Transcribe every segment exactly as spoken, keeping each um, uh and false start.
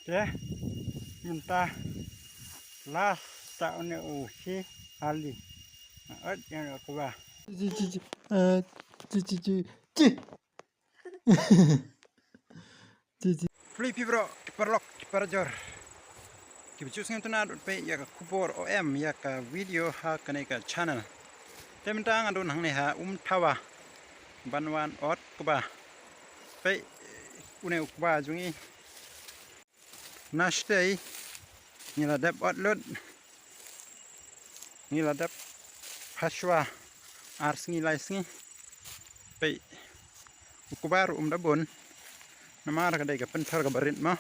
Te mynta last ta une u shi ali. Ot ïa une u kba. Chi chi chi. Eh, chi chi chi. Chi. Chi chi. Phi bro, ki paralok, ki parajor. Ki bachus ngam tuna dot pe ïa ka khubor o em ïa ka video ha kane ka channel. Te mynta nga don hangne ha Umthawa ban wan ot kba. Pe une u kba jong ngi. Nashtei ngi la dep ot lut. Ngi la dep hashwa ar sngi lai sngi. Pei u kba ruh um da bun. Namar ka dei ka pynthor kaba rit mo.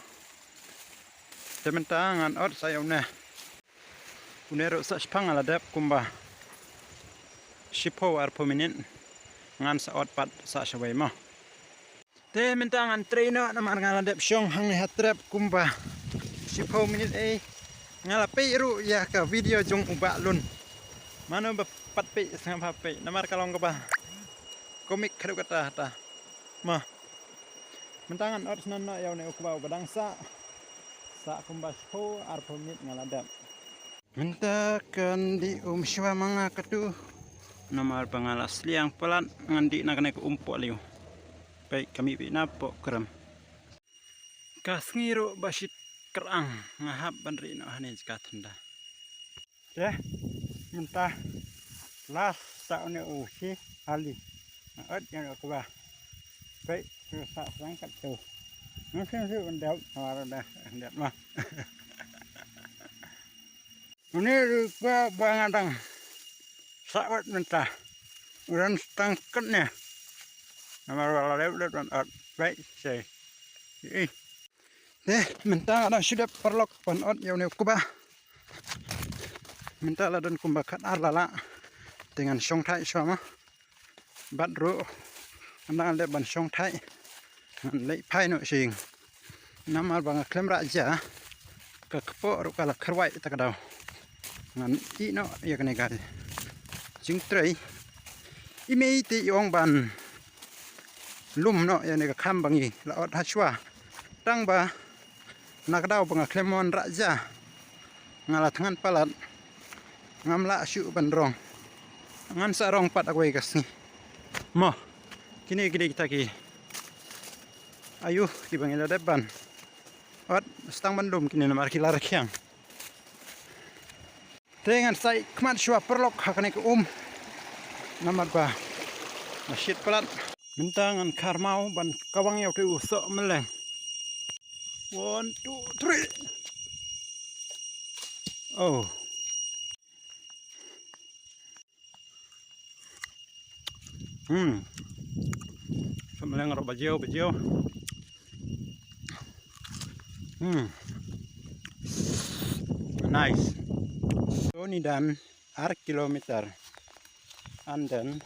Te mynta ngan ot sa ïa une. Une ruh sa shipang nga la dep kumba shiphew arphew minit. Ngan sa ot pat sa shawei mo. Te mynta ngan trei noh namar nga la dep shong hangne ha trep kumba shiphew minit ei. Nga la peit ruh ïa ka video jong u Bah Lun. Mano ba pat peit sngap ha peit namar ka long kaba komik khaduk kata ta. Ma. Mynta ngan ot snan noh ïa une u kba uba dang sah. Sah kumba shiphew arphew minit nga la dep. Mynta kan dih um shuwa ma nga katu. Namar ba nga la sliang palat ngan dih na kane ka um poh liu. Peit ka mih beit na poh krem. Ka sngi ruh ba shit krang nga hap ban ri noh hane jaka thynda. Te mynta last ta une u shi ali. Nga ot ïa une u kba. Peit tu sa sang kat tu. Nang sing sing ban dep, namar da dep ma. Une ruh kba ba nga dang sa ot mynta. U dang stang kat ne. Namar ba la dep dep ban ot. Peit sei. Ih. Te mynta nga dang shu dep paralok ban ot ïa une u kba. Mynta la don kumba khat ar lala. Te ngan shong thait shuwa ma. Bad ruh ngan dang leh ban shong thait. Ngan leit phai noh sha ïing. Namar ba nga khlem rah ja. Ka kpoh ruh ka la kharwai ta ka daw. Ngan ih noh ïa kane ka jingtrei. I mei te i ong ban lum noh ïa kane ka kham ba ngi la ot hashwa. Tang ba na ka daw ba nga khlem wan rah ja. Nga la thngan palat. Ngam lah shuh ban rong. Ngan sa rong pat a kawei ka sngi. Mo. Kine kine kita ki. Ayu, kiba ngi la dep ban ot, stang ban lum kine namar ki la rakhiang. Te ngan sa ïa khmat shuwa paralok ha kane ka um. Namar ba nga shit palat. Mynta ngan kharmaw ban kawang ïa utu u soh meleng. One, two, three. Oh. Hmm. Soh meleng ruh ba jiew, ba jiew. Hmm. Nice. Sonidan ar kilometer. And then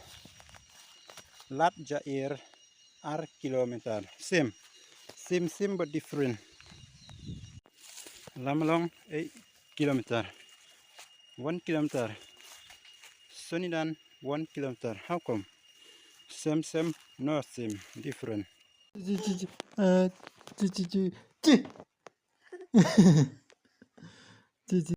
Ladjair ar kilometer. Same. Same, same but different. Lamlong eight kilometer. One kilometer. Sonidan one kilometer. How come? Same, same, no same, different. Chi, chi, chi, chi. Eh, chi, chi, chi, chi. Chi, chi.